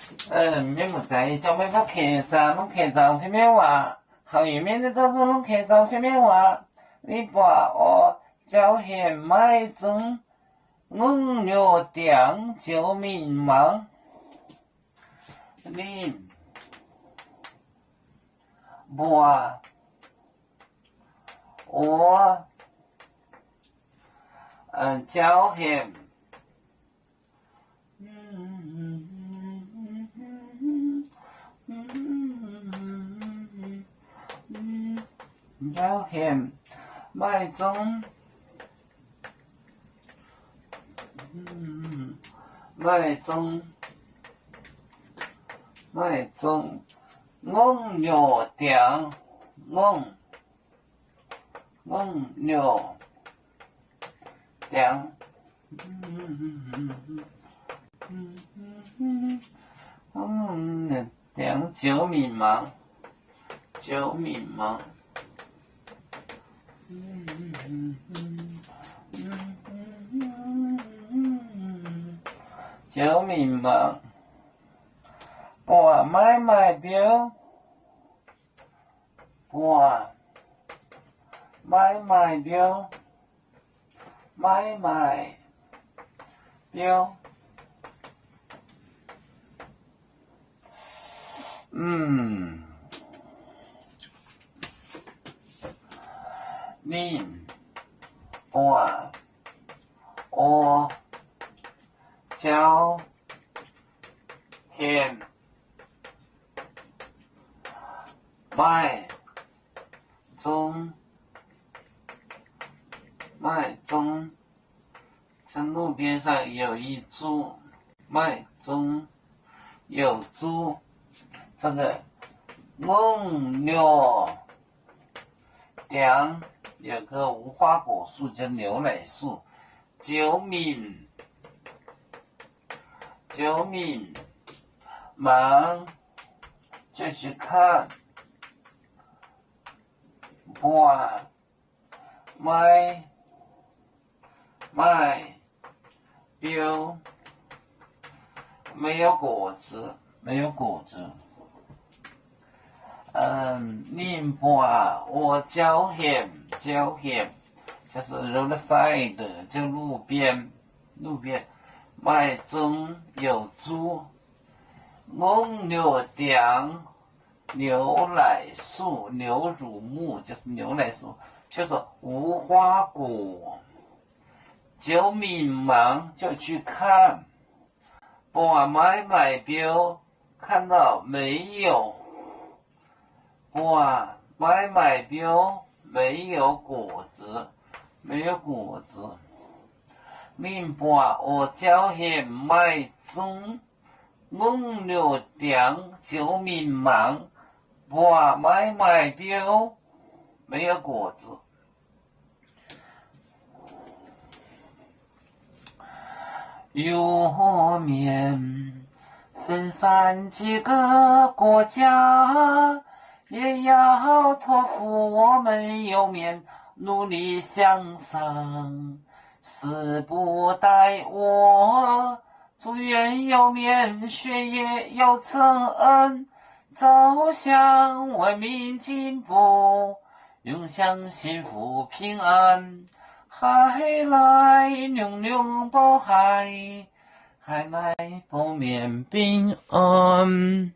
Mienh muoz-doic, yie jauv maiv baav kengx zaangc, longx kengx zaangc fai mienh waac. Hauh yietc mienh naaiv daaih zuqc longx kengx zaangc fai mienh waac. Ninh buatc orv jauv hemx maiv zungv, ngongh nyouh diangx zioux mingh mangc. Ninh mbuo orv jauv hemx jauv hemx maiv zungv, maiv zungv, maiv zungv ngongh nyouh diangx, ngongh, ngongh nyouh diangx, diangx zioux mingh mangc, zioux mingh mangc, zioux mingh mangc, buatc maiv maaih biouv, buatc maiv maaih biouv, maiv maaih biouv. Ninh buatc orv jauv hemx maiv zungv, maiv zungv, 路边上有一株, maiv zungv youc zuv, ngongh nyouh diangx, 有个无花果树, 叫牛奶树, zioux mingh, zioux mingh mangc, 就去看, buatc maiv maaih biouv, 没有果子, 没有果子. Ninh buatc orv jauv hemx, jauv hemx, 就是 roadside, 就路边, 路边, maiv zungv youc zuv, ngongh nyouh diangx, 牛奶树, 牛乳木, 就是牛奶树, 就是无花果, zioux mingh mangc, 就去看, buatc maiv maaih biouv, 看到没有, buatc maiv maaih biouv, 没有果子, 没有果子. Ninh buatc orv jauv hemx maiv zungv, ngongh nyouh diangx, zioux mingh mangc, buatc maiv maaih biouv, 没有果子. 有面分散几个国家，也要托付我们有面努力向上，死不带我。祝愿有面学业有成恩，走向文明进步，永享幸福平安。海来永永保海，海来保面平安。